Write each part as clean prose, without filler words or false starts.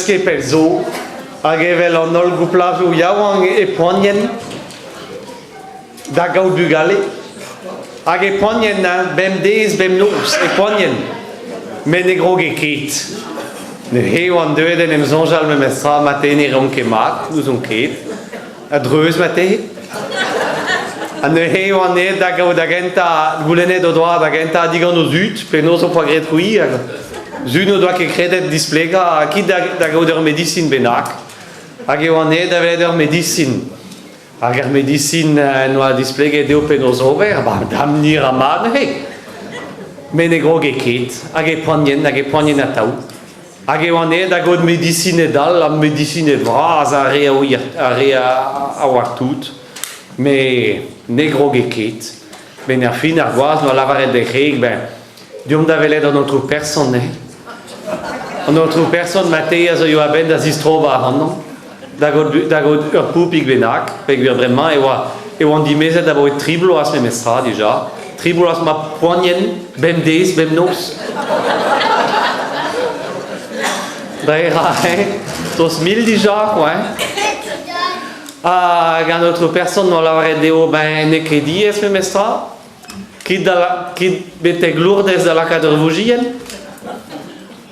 N'eus ket pell zo, hag evel an holl gouplajoù yaouank e poanien da gaout bugale, hag e poanien hein, bemdez, bemnoz, e poanien. Met ne groge ket. Neuze e oan deuet en em soñjal memestra marteze ne reomp ket mat, n'ouzon ket. A-dreuz marteze. Ha neuze e oan aet da gaout da gentañ, goulennet o doa da gentañ digant o zud penaos ho poa graet c'hwi hag zud n'o doa ket kredet displegañ ha kit da, da gaout ur medisin bennak. Hag e oan aet da welet ur medisin. Hag ar medisin en doa displeget dezho penaos ober, ba damnir ha mat neuze. Met ne groge ket, hag e poanien, hag e poanien atav. Hag e oan aet da gaout medisined all ha medisined vras ar re a ouie ar re a oar tout. Met ne groge ket. Benn ar fin ar gwaz 'noa lavaret d'e wreg, ben, deomp da welet an aotrou person, eh. An aotrou person marteze a zeuio a-benn da zistrobañ ac'hanomp, da gaout, da gaout ur poupig bennak, peogwir bremañ e oa e oan dimezet abaoe tri bloaz memestra dija. Tri bloaz ma poanien bemdez, bemnoz. Dre ra, hein, tost mil dija, quoi, hein. Hag an aotrou person 'noa lavaret dezho, ben n'eo ket diaes memestra. Kit, da, kit betek Lourdes da lakaat ur voujienn.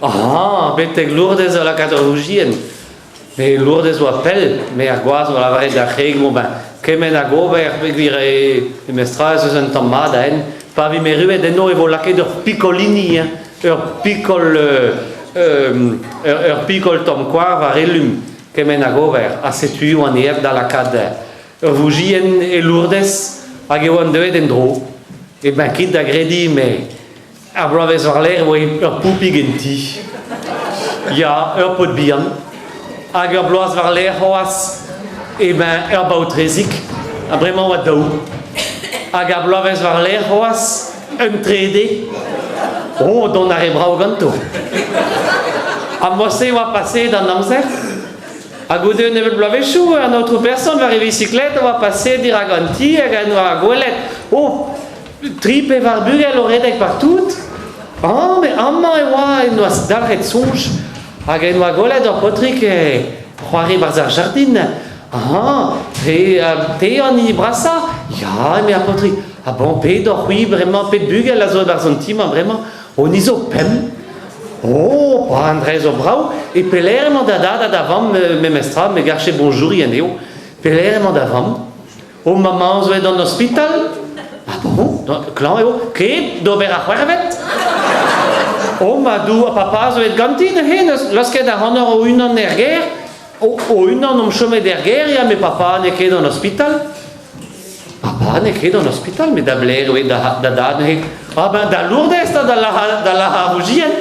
Ah, betek Lourdes da lakaat ur voujienn. Met Lourdes oa pell, met ar gwaz 'noa lavaret d'ar c'hreg, bon ben, kement hag ober peogwir e memestra ez eus un tamm mat a-henn. Pa vimp erruet eno e vo lakaet ur pikolini, hein, ur pikol, euh, ur, ur pikol tamm koar war elum, kement hag ober. Ha setu oan aet da lakaat ur voujienn e Lourdes hag e oan deuet en-dro. E ben kit da grediñ, met ar bloavezh war-lerc'h e voe ur poupig en ti. Ya, ur paotr bihan. Hag ur bloaz war-lerc'h c'hoazh, e ben ur baotrezig. Ha bremañ oa daou. Hag ar bloavezh war-lerc'h c'hoazh, un trede. Oh, dont a re brav ganto. Ha mod-se e oa paseet an amzer. Ha goude un nebeud bloavezhioù, an aotrou person war e visiklet a oa paseet dirak an ti hag en doa gwelet oh, tri pevar bugel o redek partout. Ah, met amañ e oa en doa dalc'het soñj hag en doa gwelet ur paotrig e c'hoari 'barzh ar jardin. Ah, te, te an hini brasañ? Ya, eme ar paotrig. Ha bon, pet oc'h-c'hwi bremañ, pet bugel a zo e-barzh an ti-mañ bremañ? Oh, ni zo pemp. Oh, pa an dra zo brav. E pelec'h emañ da dad ha da vamm memestra, me garche bonjouriñ anezho. Pelec'h emañ da vamm? Oh, ma mamm zo aet d'an ospital? Ah bon, klañv eo. Ket d'ober ar c'hwerved? Oh, ma dou ha papa zo aet ganti neuze, n'eus laosket ac'hanoc'h o-unan er gêr? O-unan omp chomet er gêr, ya, met papa n'eo ket d'an ospital. Papa n'eo ket d'an ospital, met da blec'h eo da, da dad neuze? Ah ben da Lourdes, da, da, da, da Laharoujien.